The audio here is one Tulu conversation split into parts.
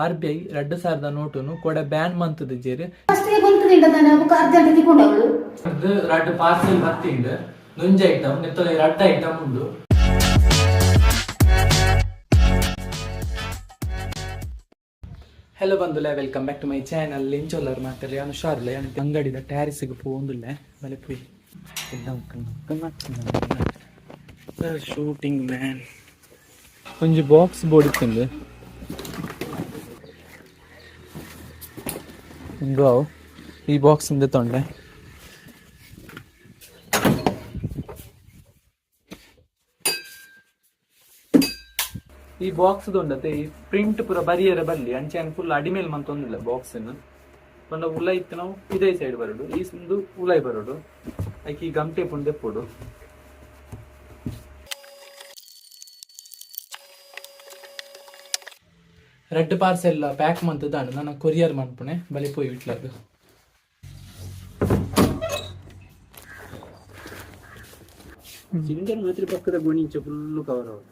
ಆರ್ ಬಿ I ರಡ್ಡ್ ಸಾವಿರದ ನೋಟುನು ಕೊಡ ಬ್ಯಾನ್ ಮಂತುದಿಜೆರ್. ಅಷ್ಟೇ ಬಂತದಿಂಡ ತಾನೆ ಬೊಕ ಅರ್ಜೆಂಟ್ ತಿಕ್ಕೊಂಡವಳು. ರಡ್ಡ್ ಪಾರ್ಸೆಲ್ ಬತ್ತಿಂಡ್, ಒಂಜಿ ಐಟಮ್ ನೆತ್ತೊಲ ರಡ್ಡ್ ಐಟಮ್ ಉಂಡು. ಹಲೋ ಬಂದುಲೆ, welcome back to my channel. ಇಂಚೊಲ್ಲರ್ ಮಾತಾಡಿ ಹುಷಾರಿಲ್ಲ. ಅಂಗಡಿದ ಟ್ಯಾರಿಸ್ಗೆ ಪೋಂದುಲ್ಲೆ ಬಲೆ ಪೋಯಿ. ಶೂಟಿಂಗ್ ಮ್ಯಾನ್ ಒಂಜಿ ಬಾಕ್ಸ್ ಬೋರ್ಡ್ ಇತ್ತುಂಡು. ಉಂದು ಅವು ಈ ಬಾಕ್ಸ್ ಇಂದ ತೊಂಡೆ. ಈ ಬಾಕ್ಸ್ ಉಂಡತೆ, ಈ ಪ್ರಿಂಟ್ ಪೂರ ಬರಿಯರ ಬಲ್ಲಿ ಅಂಚೆ ಫುಲ್ ಅಡಿಮೇಲ್ ಮಂತೊಂದಿಲ್ಲ. ಬಾಕ್ಸ್ ಪಂಡ ಉಲೈ ಇತ್ತು ನಾವು ಇದೇ ಸೈಡ್ ಬರೋಡು, ಈ ಒಂದು ಉಲೈ ಬರೋಡು. ಐಕ್ ಈ ಗಮ್ ಟೇಪ್ ಉಂಡು ದೆಪ್ಪೊಡು. ರೆಡ್ ಪಾರ್ಸೆಲ್ ಪ್ಯಾಕ್ ಮಂತದಾಂಡ್, ನನ್ನ ಕೊರಿಯರ್ ಮನ್ಪುಣೆ. ಬಲಿ ಪೋಯಿ ಇಟ್ಲಾಗ. ಸಿಲಿಂಡರ್ ಮಾತ್ರ ಪಕ್ಕದ ಗೋಣಿಂಚ ಫುಲ್ ಕವರ್ ಆವೊಡು.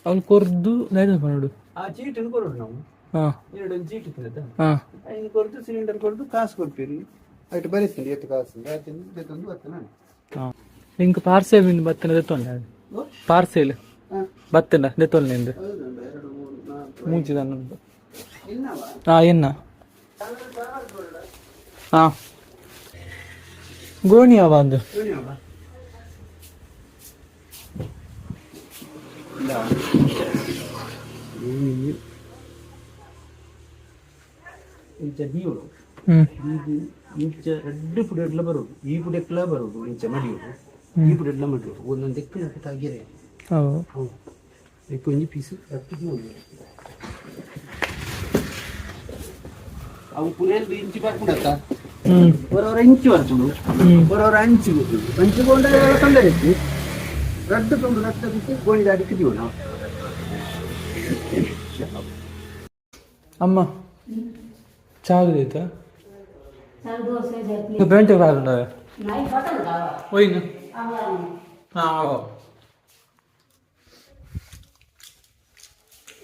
ಅವ್ನು ಕೊರ್ದು ದಾದ ಪನೊಡು? ಆ ಚೀಟಿನ ಕೊರೊಡು ನಾವು. ಎರಡು ಒಂದು ಚೀಟ್ ಇತ್ತದ. ಐನು ಕೊರ್ದು, ಸಿಲಿಂಡರ್ ಕೊರ್ದು, ಕಾಸು ಕೊಡ್ತೀರಿ. ಅಟ್ ಬರೀತೀನಿ ಎತ್ತು ಕಾಸು ಆತಿನ ದೆತ್ತೊಂದು ಬರ್ತೇನೆ. ನಿಂಕ್ ಪಾರ್ಸೆಲ್ ಮಿಂದ್ ಬತ್ತನ ದೆತ್ತೊಂಡೆ. ಪಾರ್ಸೆಲ್ ಬತ್ತನ ದೆತ್ತೊಂಡೆ ನಿಂದು. ಹೌದುಂಡು, ಎರಡು, ಮೂರು, ನಾಲ್ಕು. ಮೂಜಿ ದನ ಉಂಟು. ಇನ್ನವ. ಹಾ, ಎನ್ನ ಹಾ ಗೋಣಿ ಅವ ಅಂದು. ಇಂಚ ದೀವೊಡು. ದೀದು ಇಂಚ ರಡ್ಡ್ ಪುಡೆಡ್ಲ ಬರೋಡು, ಈ ಪುಡೆಕ್ಲ ಬರೋಡು, ಇಂಚ ಮಡಿಯೋಡು, ಈ ಪುಡೆಡ್ಲ ಮಡಿಯೋಡು. ಒಂದೊಂದು ಎಕ್ಕು ತಾಗಿರೆ. ಹೌದು. ಐಕ್ ಒಂಜಿ ಪೀಸ್ ರಡ್ಡ್ ದೀವೊಡು. ಅವು ಪುನೆಲ್ದು ಇಂಚಿ ಬರ್ಪುಂಡತ್ತ. ಹೊರವರ ಇಂಚು ಬರ್ಪುಂಡು, ಹೊರವರ ಅಂಚು ಬರ್ಪುಂಡು. ಅಂಚು ಕೊಂಡ ತೊಂದರೆ ಇತ್ತು. ರಡ್ಡು ತುಂಡು ರಡ್ಡು ಬಿಟ್ಟು ಗೋಣಿದ ಅಡಿಕೆ ದೀವಣ. ಅಮ್ಮ, ಚಾಗದೈತ? ಚಾಲು ದೋಸೆ ಚಟ್ನಿ. ಪೇಂಟೆ ಬಾರುಂಡ. ನಾಯಿ ಪಟಲ್. ಒಯ್ನು. ಹಾ,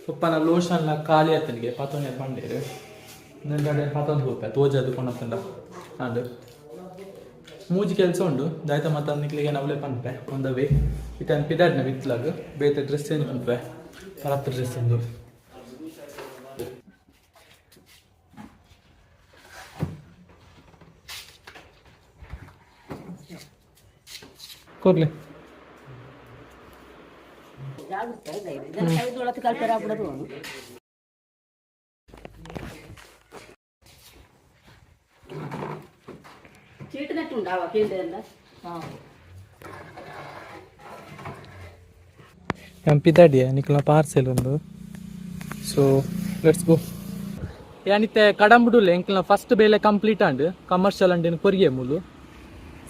ಪಪ್ಪನ ಲೋಷನ್ಲ ಖಾಲಿ ಆತನಿಗೆ ಪತೊಂಜೆ ಪಂಡೇರು. ನೆಂದಡೆ ಪತೊಂದು ಹೋಗ್ಪೆ ತೋಜದು ಕೊನತ್ತಂಡ ಅಂಡ್ ಮೂಜಿ ಕೆಲಸ ಉಂಡು. ದಾಯ್ತ ಮತ್ತ ನಿಕ್ಲಿಗೆ ನವಲೆ ಪನ್ಪೆ ಒಂದವೇ. ಇತನ್ ಪಿದಾಡ್ನ ವಿತ್ಲಾಗ್ ಬೇತೆ ಡ್ರೆಸ್ ಚೇಂಜ್ ಪನ್ಪೆ, ಪರತ್ ಡ್ರೆಸ್ ಒಂದು ಕೊರ್ಲಿ. ಚೀಟ್ ನೆಟ್ಟು ಉಂಡಾವ ಕೇಂದ್ರ. ಪಿದಾಡಿಯ ನಿಕ್ಲ ಪಾರ್ಸೆಲ್ ಒಂದು. ಸೊ let's go. ಯಾನಿತ್ತೆ ಕಡಂಬುಡುಲೆ ಎಂಕ್ಲ ಫಸ್ಟ್ ಬೇಲೆ ಕಂಪ್ಲೀಟ್ ಆಂಡ್. ಕಮರ್ಷಿಯಲ್ ಅಂಡಿನ ಕೊರಿಯೆ ಮೂಲು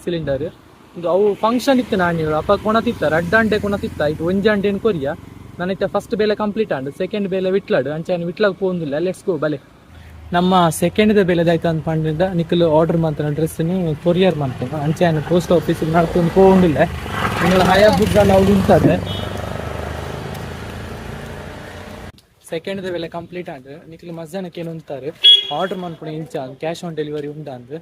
ಸಿಲಿಂಡರ್. ಒಂದು ಅವು ಫಂಕ್ಷನ್ ಇತ್ತು ನಾನಿ ಅಪ್ಪ ಕೊಣತಿತ್ತ, ರಡ್ಡ್ ಅಂಡೆ ಕೊಣತಿತ್ತ. ಇದು ಒಂಜಿ ಅಂಡೇನು ಕೊರಿಯ. ನಾನಿತ್ತೆ ಫಸ್ಟ್ ಬೇಲೆ ಕಂಪ್ಲೀಟ್ ಆಂಡ್, ಸೆಕೆಂಡ್ ಬೇಲೆ ವಿಟ್ಲಾಡ್. ಅಂಚೆ ವಿಟ್ಲಾಗ್ ಪೋಂದಿಲ್ಲ. Let's go, ಬಲೆ. ನಮ್ಮ ಸೆಕೆಂಡ್ ಬೇಲೆದಾಯ್ತು ಅಂತ ಪಂಡಿಂದ ನಿಕ್ಕಲು ಆರ್ಡರ್ ಮಂತನ ಡ್ರೆಸ್ ಕೊರಿಯರ್ ಮಂತ. ಅಂಚೆ ಪೋಸ್ಟ್ ಆಫೀಸ್ ನಡ್ಕೊಂಡು ಪೋಂಡಿಲ್ಲ. ನಿಂಗಳ ಹಯಾಬುಗ್ಗಲ್ಲ ಅವು ಉಂಟದೆ. ಸೆಕೆಂಡ್ ವೇಳೆ ಕಂಪ್ಲೀಟ್ ಆಂಡ್. ನಿಕ್ಲು ಮಧ್ಯಾಹ್ನಕ್ಕೆ ಏನು ಅಂತಾರೆ, ಆರ್ಡರ್ ಮನ್ಪುಣ ಇಂಚ ಕ್ಯಾಶ್ ಆನ್ ಡೆಲಿವರಿ ಉಂಡ ಅಂದ್.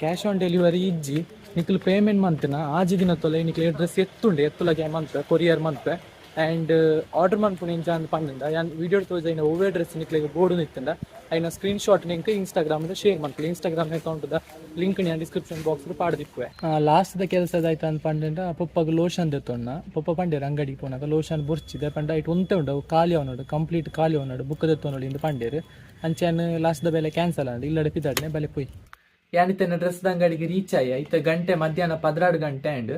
ಕ್ಯಾಶ್ ಆನ್ ಡೆಲಿವರಿ ಇಜ್ಜಿ. ನಿಕ್ಲು ಪೇಮೆಂಟ್ ಮಂತನ ಆಜಿ ದಿನ ತೊಲೆ ನಿಕ್ಲು ಡ್ರೆಸ್ ಎತ್ತುಂಡೆ ಎತ್ತುಲಗೆ ಮಂತ್ ಕೊರಿಯರ್ ಮಂತ್. ಆ್ಯಂಡ್ ಆರ್ಡರ್ ಮನ್ಪುಣ ಇಂಚ ಅಂದ್ ಪಂಡ, ಯಾನ್ ವಿಡಿಯೋ ತೋಜಾಯಿನ ಒವ್ವೆ ಡ್ರೆಸ್ ನಿಕ್ಲೆಗ್ ಬೋಡು ನಿತ್ತಂಡ ಐನ ಸ್ಕ್ರೀನ್ ಶಾಟ್ ನಿಂಕ್ ಇನ್ಸ್ಟಾಗ್ರಾಮ್ ಶೇರ್ ಮನ್ಪುಲಿ. ಇನ್ಸ್ಟಾಗ್ರಾಮ್ ಅಕೌಂಟ್ the link ഞാൻ ಡಿಸ್ಕ್ರಿಪ್ಷನ್ ಬಾಕ್ಸ್ ಪಾಡ್ದಿಪ್ಪುವೆ. ಲಾಸ್ಟ್ ದ ಕೆಲಸ ಆಯ್ತು ಅಂದ್ ಪಂಡ ಪೊಪ್ಪಗ್ ಲೋಷನ್ ದೆತ್ತೊನ್ನ. ಪೊಪ್ಪ ಪಂಡೇರ್ ಅಂಗಡಿಗೆ ಪೋನಾಗ ಲೋಷನ್ ಬೊರ್ಚಿದೆ ಪಂಡ, ಐಟ್ ಒಂತೆ ಉಂಡು, ಅವು ಖಾಲಿ ಅವನೋಡು, ಕಂಪ್ಲೀಟ್ ಖಾಲಿ ಅವನೋಡು, ಬುಕ್ ದೆತ್ತೊನೊಳಿ ಇಂದು ಪಂಡೇರ್. ಅಂಚೆನ್ ಲಾಸ್ಟ್ ದ ಬೆಲೆ ಕ್ಯಾನ್ಸಲ್ ಆಂಡ್. ಇಲ್ಲಡೆ ಪಿದಾಡ್ನೆ, ಬಲೆ ಪೋಯ್. ಯಾನಿತ್ತನ ಡ್ರೆಸ್ ಅಂಗಡಿಗೆ ರೀಚ್ ಆಯಿ. ಐತ ಗಂಟೆ ಮಧ್ಯಾಹ್ನ 12 ಗಂಟೆ. ಆ್ಯಂಡ್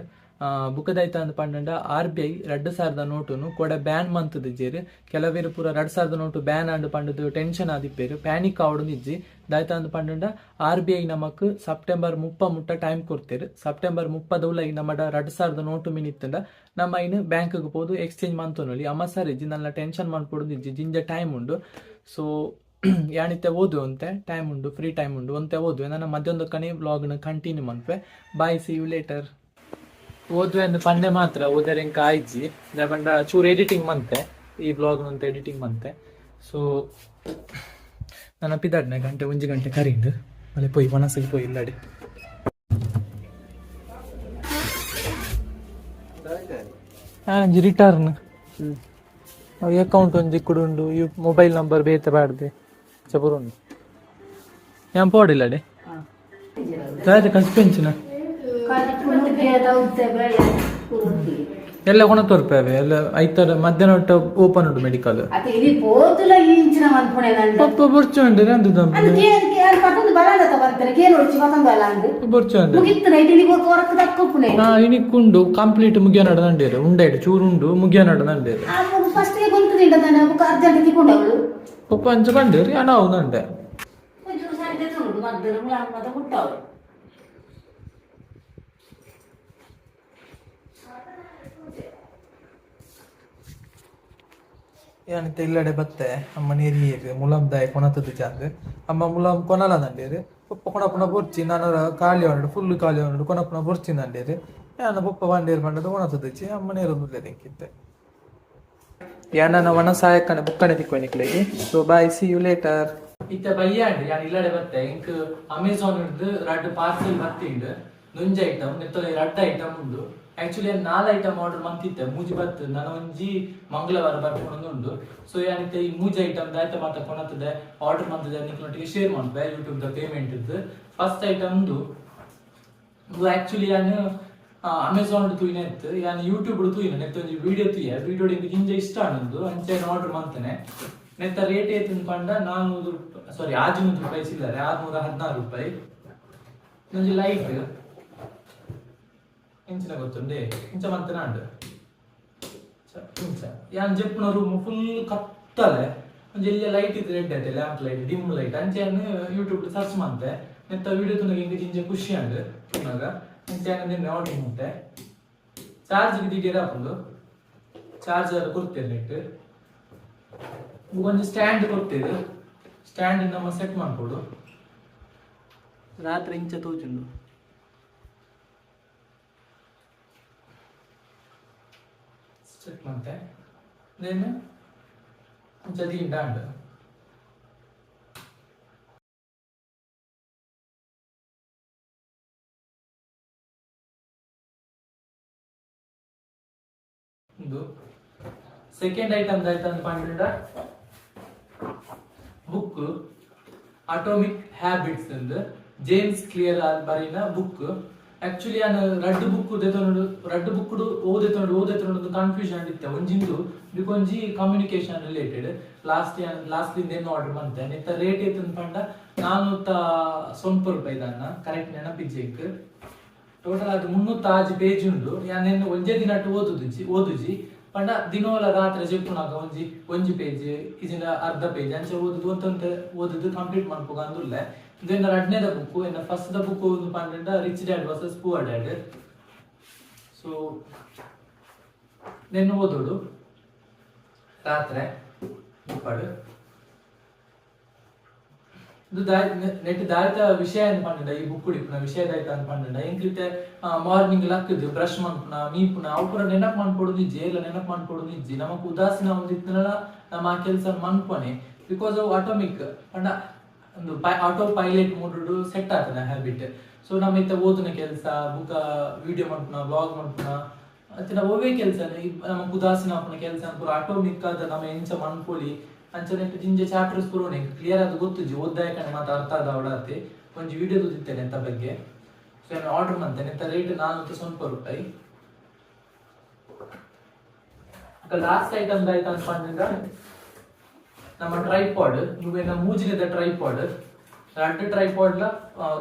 ಬುಕ್ಕದಾಯ್ತ ಅಂದ್ ಪಂಡಂಡ ಆರ್ ಬಿ I 2000ದ ನೋಟುನು ಕೊಡ ಬ್ಯಾನ್ ಮಂತುದಿಜೆರ್. ಕೆಲವೇರು ಪೂರ 2000ದ ನೋಟು ಬ್ಯಾನ್ ಆಂಡ್ ಪಂಡದು ಟೆನ್ಷನ್ ಆದಿಪ್ಪೇರು. ಪ್ಯಾನಿಕ್ ಆವಡು ಇಜ್ಜಿ. ದಾಯ್ತ ಅಂದ್ ಪಂಡಂಡ ಆರ್ ಬಿ I ನಮಕ್ ಸೆಪ್ಟೆಂಬರ್ 30 ಮುಟ್ಟ ಟೈಮ್ ಕೊಡ್ತೇರು. ಸೆಪ್ಟೆಂಬರ್ 30 ಉಲೈ ನಮ್ಮಡ 2000ದ ನೋಟು ಮಿನಿತ್ತಂಡ ನಮ್ಮ ಐನ್ ಬ್ಯಾಂಕ್ಗೆ ಪೋದು ಎಕ್ಸ್ಚೇಂಜ್ ಮಂತೊನೊಲಿ. ಅಮ್ಮ ಸರ್ ಇಜ್ಜಿ, ನನ್ನ ಟೆನ್ಷನ್ ಮನ್ಪೊಡು ಇಜ್ಜಿ, ಜಿಂಜ ಟೈಮ್ ಉಂಡು. ಸೊ ಯಾನಿತ್ತೆ ಓದು ಅಂತೆ ಟೈಮ್ ಉಂಡು, ಫ್ರೀ ಟೈಮ್ ಉಂಡು ಒಂತೆ ಓದುವೆ. ನನ್ನ ಮಧ್ಯಾಹ್ನದ ಕಣೆ ವ್ಲಾಗ್ನ ಕಂಟಿನ್ಯೂ ಮನ್ಪೆ. Bye, see you later. ಓದುವೆ ಅಂದ್ ಪಂಡೆ ಮಾತ್ರ ಓದರೆ ಎಂಕ ಆಯ್ಜಿ. ಪಂಡ ಚೂರು ಎಡಿಟಿಂಗ್ ಮಂತೆ. ಈ ಬ್ಲಾಗ್ ಅಂತ ಎಡಿಟಿಂಗ್ ಮಂತೆ. ಸೊ ನನ್ನ ಪಿದಾಡ್ನ ಗಂಟೆ ಒಂಜಿ ಗಂಟೆ ಕರಿಂಡು ಮಳೆ ಪೋಯಿ ಮನಸ್ಸಿಗೆ ಪೋಯಿ ಇಲ್ಲಡೆ. ಒಂಜಿ ರಿಟರ್ನ್ ಅಕೌಂಟ್ ಒಂಜಿ ಕುಡುಂಡು, ಈ ಮೊಬೈಲ್ ನಂಬರ್ ಬೇತೆ ಬಾಡ್ದೆ ಚಪುರುಂಡು. ಯಾನ್ ಪೋಡಿಲ್ಲಡೆ ದಾದ ಕಸ್ಪೆಂಚಿನ ಎಲ್ಲ ಕೊಣ ತೋರ್ಪೇವೆ ಎಲ್ಲ ಐತರ ಮಧ್ಯಾಹ್ನ ಒಟ್ಟು ಓಪನ್ ಉಂಟು ಮೆಡಿಕಲ್. ಪಪ್ಪ ಬೊರ್ಚು ಉಂಡು ನಂದು ಬೊರ್ಚು ಉಂಡು. ಹಾ ಇನಿಕ್ಕುಂಡು ಕಂಪ್ಲೀಟ್ ಮುಗಿಯ ನಡದಂಡೇರು ಉಂಡೈಡು ಚೂರು ಉಂಡು ಮುಗಿಯ ನಡದಂಡೇರು. ಪಪ್ಪ ಅಂಚ ಬಂಡೇರು ಯಾನ ಅವು ನಂಡೆ. ಯಾನಿತ್ತ ಇಲ್ಲಡೆ ಬತ್ತೆ ಅಮ್ಮ ನೀರಿಗೆ ಮುಲಂದಾಯ ಕೊಣತದ ಜಾಂದ್ ಅಮ್ಮ ಮುಲಂ ಕೊನಲ ನಂಡೇರು. ಪಪ್ಪ ಕೊಣಪುನ ಬೊರ್ಚಿ ನಾನು ಖಾಲಿ ಉಂಡು ಫುಲ್ ಖಾಲಿ ಉಂಡು ಕೊಣಪುನ ಬೊರ್ಚಿ ನಂಡೇರು. ಯಾನ ಪಪ್ಪ ಬಂಡೇರು ಬಂಡದ ಕೊಣತದಚ್ಚಿ ಅಮ್ಮ ನೇರು ಎಂಕಿತ್ತೆ. ಯಾನ ವನ ಸಹಾಯಕನ ಬುಕ್ಕನೆ ತಿಕ್ಕೊನಿಕ್ಲೆಗೆ. So bye, see you later. ಇತ್ತ ಬಯ್ಯಾಂಡ್ ಯಾನ್ ಇಲ್ಲಡೆ ಬತ್ತೆ. ಇಂಕ್ ಅಮೆಝಾನ್ ಹಿಡ್ದು ರಡ್ಡ್ ಪಾರ್ಸೆಲ್ ಬತ್ತಿಂಡ್. ನೊಂಜಿ ಐಟಮ್ ನೆತ್ತೊಲೆ ರಡ್ಡ್ ಐಟಮ್ ಉಂಡು. ಆಕ್ಚುಲಿ ನಾಲ್ ಐಟಮ್ ಆರ್ಡರ್ ಮಂತಿತ್ತೆ, ಮೂಜಿ ಬತ್ತು, ನನ ಒಂಜಿ ಮಂಗಳವಾರ ಬರ್ಕೊಂಡು ಉಂಡು. ಸೊ ಯಾನಿತ್ತೆ ಈ ಮೂಜಿ ಐಟಮ್ ದಾಯ್ತ ಮಾತ ಕೊನತ್ತದೆ ಆರ್ಡರ್ ಮಂತದೆ ನಿಕ್ಲೊಟ್ಟಿಗೆ ಶೇರ್ ಮಾಡ್ದೆ ಯೂಟ್ಯೂಬ್ the payment ಇದ್ದು. ಫಸ್ಟ್ ಐಟಮ್ ಉಂದು. ಆಕ್ಚುಲಿ ಯಾನ್ ಅಮೆಝಾನ್ ತೂಯಿನ ಇತ್ತು, ಯಾನ್ ಯೂಟ್ಯೂಬ್ ತೂಯಿನ ನೆತ್ತ ಒಂಜಿ ವಿಡಿಯೋ ತೂಯ. ವಿಡಿಯೋ ಇಂಕ್ ಜಿಂಜ ಇಷ್ಟ ಆನಂದು ಅಂಚೆ ಆರ್ಡರ್ ಮಂತನೆ. ನೆತ್ತ ರೇಟ್ ಏತಂದು ಪಂಡ 400 ರೂಪಾಯಿ, ಸಾರಿ 600 ರೂಪಾಯಿ ಚಿಲ್ಲರೆ, 616 ರೂಪಾಯಿ. ಒಂಜಿ ಲೈಟ್ ಇಂಚಿನ ಗೊತ್ತುಂಡೆ ಇಂಚ ಮಂತನಾಂಡ್ ಇಂಚ. ಯಾನ್ ಜೆಪ್ಪುನ ರೂಮ್ ಫುಲ್ ಕತ್ತಲೆ, ಒಂಜಿ ಎಲ್ಲಿಯ ಲೈಟ್ ಇತ್ತು ರೆಡ್ ಆಯ್ತು, ಲ್ಯಾಂಪ್ ಲೈಟ್ ಡಿಮ್ ಲೈಟ್. ಅಂಚೆ ಯೂಟ್ಯೂಬ್ ಸರ್ಚ್ ಮಂತೆ. ನೆತ್ತ ವಿಡಿಯೋ ತುನಗ ಇಂಕ ಜಿಂಜ ಖುಷಿ ಆಂಡ್ ತುನಗ ಅಂಚೆ ನಿನ್ನೆ ಆರ್ಡರ್ ಮಂತೆ. ಚಾರ್ಜ್ ದಿಡಿಯರ ಆಪುಂಡು, ಚಾರ್ಜರ್ ಕೊಡ್ತೇನೆ ನೆಟ್. ಒಂಜಿ ಸ್ಟ್ಯಾಂಡ್ ಕೊಡ್ತೇವೆ, ಸ್ಟ್ಯಾಂಡ್ ನಮ್ಮ ಸೆಟ್ ಮಾಡ್ಕೊಡು. ರಾತ್ರಿ ಇಂಚ ತೋಜುಂಡು. ಸೆಟ್ ಮಂತೆ then ಇಂಚ ದೀಂಡ. ಉಂದು ಸೆಕೆಂಡ್ ಐಟಮ್ ದಾಯ್ತ ಪಂಡ ಬುಕ್, ಅಟೋಮಿಕ್ ಹ್ಯಾಬಿಟ್ಸ್ ಅಂದ್ ಜೇಮ್ಸ್ ಕ್ಲಿಯರ್ ಬರಿನ ಬುಕ್. ಆಕ್ಚುಲಿ ಯಾನ್ ರಡ್ಡ್ ಬುಕ್ ದೆತೊಂಡು, ರಡ್ಡ್ ಬುಕ್ ಓದೆತೊಂಡು ಓದೆತೊಂಡು ಕನ್ಫ್ಯೂಷನ್ ಇತ್ತೆ. ಒಂಜಿಂದು ಬೊಕೊಂಜಿ ಕಮ್ಯುನಿಕೇಶನ್ ರಿಲೇಟೆಡ್. ಲಾಸ್ಟ್ ಯಾನ್ ಲಾಸ್ಟ್ ಏನು ಆರ್ಡರ್ ಮಂತೆ. ನೆತ್ತ ರೇಟ್ ಏತಂದ್ ಪಂಡ 409 ರೂಪಾಯಿ ದಾನ್ನ, ಕರೆಕ್ಟ್ ನೆನಪಿಜ್ಜೆಕ್. ಟೋಟಲ್ ಅದು 306 ಪೇಜ್ ಉಂಡು. ಯಾನ್ ಒಂಜೇ ದಿನಟ್ಟು ಓದುದುಜಿ ಓದುಜಿ ಪಂಡ ದಿನೋಲ ರಾತ್ರಿ ಜೆಪ್ಪುನಾಗ ಒಂಜಿ ಒಂಜಿ ಪೇಜ್ ಇಜಿಂಡ ಅರ್ಧ ಪೇಜ್ ಅಂಚ ಓದುದು, ಒಂತೊಂತೆ ಓದುದು ಕಂಪ್ಲೀಟ್ ಮನ್ಪುಗ ಅಂದುಲ್ಲೆ. ಇದು ಎನ್ನ ರಡ್ನೇದ ಬುಕ್. ಎನ್ನ ಫಸ್ಟ್ the book ಪಂಡ Rich Dad versus Poor Dad. So ನೆನ್ನು ಓದೋಡು ರಾತ್ರಿ ಉಪ್ಪಾಡು. ಇದು ನೆಟ್ ದಾಯ್ತ ವಿಷಯ ಅಂತ ಪಂಡ ಈ ಬುಕ್ ಇಪ್ಪುನ ವಿಷಯ ದಾಯ್ತ ಅಂತ ಪಂಡ. ಎಂಕ್ಲಿತ್ತೆ ಮಾರ್ನಿಂಗ್ ಲಕ್ಕದು ಬ್ರಷ್ ಮನ್ಪುನ ಮೀಪುನ ಅವು ಪೂರ ನೆನಪು ಮನ್ಪೊಡು ನಿಜ್ಜೆ ಇಲ್ಲ, ನೆನಪು ಮನ್ಪೊಡು ನಿಜ್ಜಿ. ನಮಕ್ ಉದಾಸೀನ ಒಂದಿತ್ತನಲ ನಮ್ಮ ಆ ಕೆಲಸ ಮನ್ಪೊನೆ, because ಅವು ಆಟೋಮಿಕ್ ಪಂಡ ಒಂದು ಆಟೋ ಪೈಲಟ್ ಮೋಡ್ ಸೆಟ್ ಆತನ ಹ್ಯಾಬಿಟ್. ಸೊ ನಮ್ಮ ಇತ್ತ ಓದುನ ಕೆಲಸ ಬುಕ್ಕ ವಿಡಿಯೋ ಮನ್ಪುನ ಬ್ಲಾಗ್ ಮನ್ಪುನ ಅತ್ತಿನ ಒವ್ವೇ ಕೆಲಸ ನಮಕ್ ಉದಾಸೀನ ಆಪುನ ಕೆಲಸ ಪೂರ ಆಟೋಮಿಕ್ ಆದ ನಮ್ಮ ಎಂಚ ಮನ್ಪೊಲಿ ಅಂಚನೆ ಜಿಂಜ ಚಾಪ್ಟರ್ಸ್ ಪೂರ ಕ್ಲಿಯರ್ ಅದು ಗೊತ್ತುಜಿ. ಓದ್ದಾಯಕನೆ ಮಾತ ಅರ್ಥ ಆದ ಅವಡಾತೆ. ಒಂಜಿ ವಿಡಿಯೋ ತೂದಿತ್ತೇನೆ ಎಂತ ಬಗ್ಗೆ. ಸೊ ನಾನು ಆರ್ಡರ್ ಮಂತೇನೆ. ಎಂತ ರೇಟ್ 409 ರೂಪಾಯಿ. ಲಾಸ್ಟ್ ಐಟಮ್ ಆಯ್ತು ಅಂತ ಪಂಡ ನಮ್ಮ ಟ್ರೈಪಾಡ್. ನುವೆನ ಮೂಜಿನೆದ ಟ್ರೈಪಾಡ್, ರಡ್ಡ್ ಟ್ರೈಪಾಡ್ಲ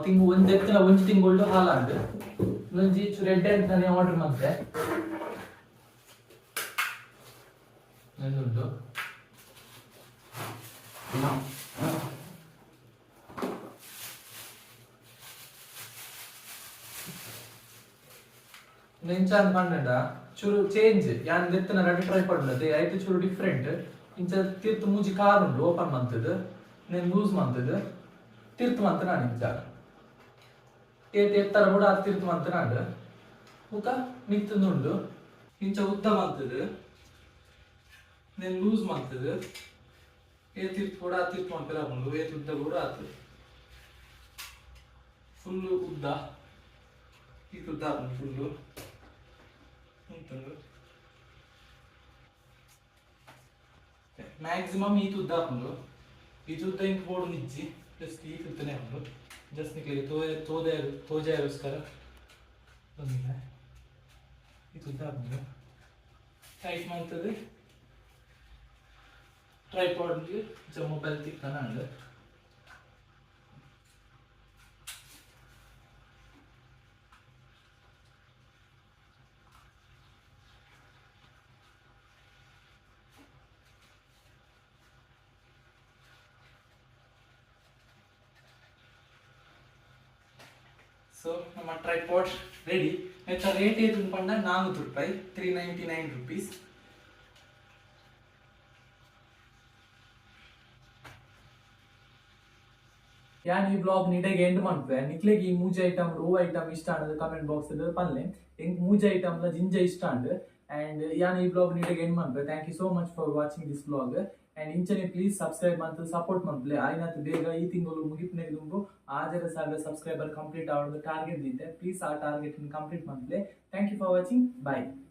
ತಿಂಗು ಒಂಜಿ ಎತ್ತಿನ ಒಂಜಿ ತಿಂಗೊಳ್ಳು ಹಾಲಾಂಡ್. ಒಂಜಿ ರೆಡ್ ಅಂತ ನಾನು ಆರ್ಡರ್ ಮಂತೆ ಉಂಟು. ಇಂಚ ಅಂತ ಪಂಡ ಚೂರು ಚೇಂಜ್ ಯಾನ್ ದೆತ್ತನ ರಡ್ಡ್ ಟ್ರೈಪಾಡ್ ಉಂಡತೆ ಐತೆ ಚೂರು ಡಿಫ್ರೆಂಟ್. ಇಂಚ ತಿರ್ತು ಮೂಜಿ ಕಾರ್ ಉಂಡು, ಓಪನ್ ಮಂತದ ನೇನ್ ಲೂಸ್ ಮಂತದ ತಿರ್ತು ಮಂತ ನಾನು ಇಂಚ ಏತ್ ಎತ್ತರ ಕೂಡ ಅದು ತಿರ್ತು ಮಂತ ನಾಡು. ಬುಕ ಮಿತ್ತುಂದು ಉಂಡು, ಇಂಚ ಉದ್ದ ಮಂತದ. నేను ಲೂಸ್ ಮಾಡ್ತದೆ. ಏತ್ ತಿರ್ತು ಕೂಡ ತಿರ್ತು ಮಾಡ್ತಾರೆ ಆಪುಂಡು. ಏತ್ ಉದ್ದ ಕೂಡ ಆತು, ಫುಲ್ಲು ಉದ್ದ, ಈತ್ ಉದ್ದ ಆಪುಂಡು ಫುಲ್ಲು ಉಂಟುಂಡು. ಮ್ಯಾಕ್ಸಿಮಮ್ ಈತ್ ಉದ್ದ ಆಪುಂಡು. ಈತ್ ಉದ್ದ ಇಂಕ್ ಬೋಡು ನಿಜ್ಜಿ, ಜಸ್ಟ್ ಈತ್ ಉದ್ದನೇ ಆಪುಂಡು. ಜಸ್ಟ್ ನಿಕ್ಲೆಗ್ ತೋಜೆ ತೋಜೆ ತೋಜಾಯಗೋಸ್ಕರ ಬಂದಿಲ್ಲ. ಈತ್ ಉದ್ದ ಆಪುಂಡು. ಟೈಟ್ ಮಾಡ್ತದೆ ಟ್ರೈಪಾಡ್ ಮೊಬೈಲ್ ತಿಕ್ಕನ ಅಂಡ್. ಸೊ ನಮ್ಮ ಟ್ರೈಪಾಡ್ ರೆಡಿ. ನೆತ್ತ ರೇಟ್ ಏತ್ ಪಂಡ 400 ರೂಪಾಯಿ, ₹399. ಯಾನ್ ಈ ವ್ಲಾಗ್ ನೀಟಾಗಿ ಎಂಡ್ ಮನ್ಪುವೆ. ನಿಕ್ಲೆಗ್ ಈ ಮೂಜಿ ಐಟಮ್ ಓ ಐಟಮ್ ಇಷ್ಟ ಆಂಡ್ ಕಮೆಂಟ್ ಬಾಕ್ಸ್ ಪನ್ಲೆ. ಎಂಕ್ ಮೂಜಿ ಐಟಮ್ ಲ ಜಿಂಜ ಇಷ್ಟ ಆಂಡ್. ಅಂಡ್ ಯಾನ್ ಈ ವ್ಲಾಗ್ ನೀಟಾಗಿ ಎಂಡ್ ಮನ್ಪುವೆ. Thank you so much for watching this vlog and ಇಂಚನೆ ಪ್ಲೀಸ್ ಸಬ್ಸ್ಕ್ರೈಬ್ ಮಂತ್ ಸಪೋರ್ಟ್ ಮನ್ಪುಲೆ. ಆಯ್ನಾತ್ ಬೇಗ ಈ ತಿಂಗಳು ಮುಗಿಪುನೆಗ್ ದುಂಬು 6500 ಸಬ್ಸ್ಕ್ರೈಬರ್ ಕಂಪ್ಲೀಟ್ ಆವೊಂದು ಟಾರ್ಗೆಟ್ ದೀತೆ. ಪ್ಲೀಸ್ ಆ ಟಾರ್ಗೆಟ್ ಕಂಪ್ಲೀಟ್ ಮನ್ಪುಲೆ. Thank you for watching, bye.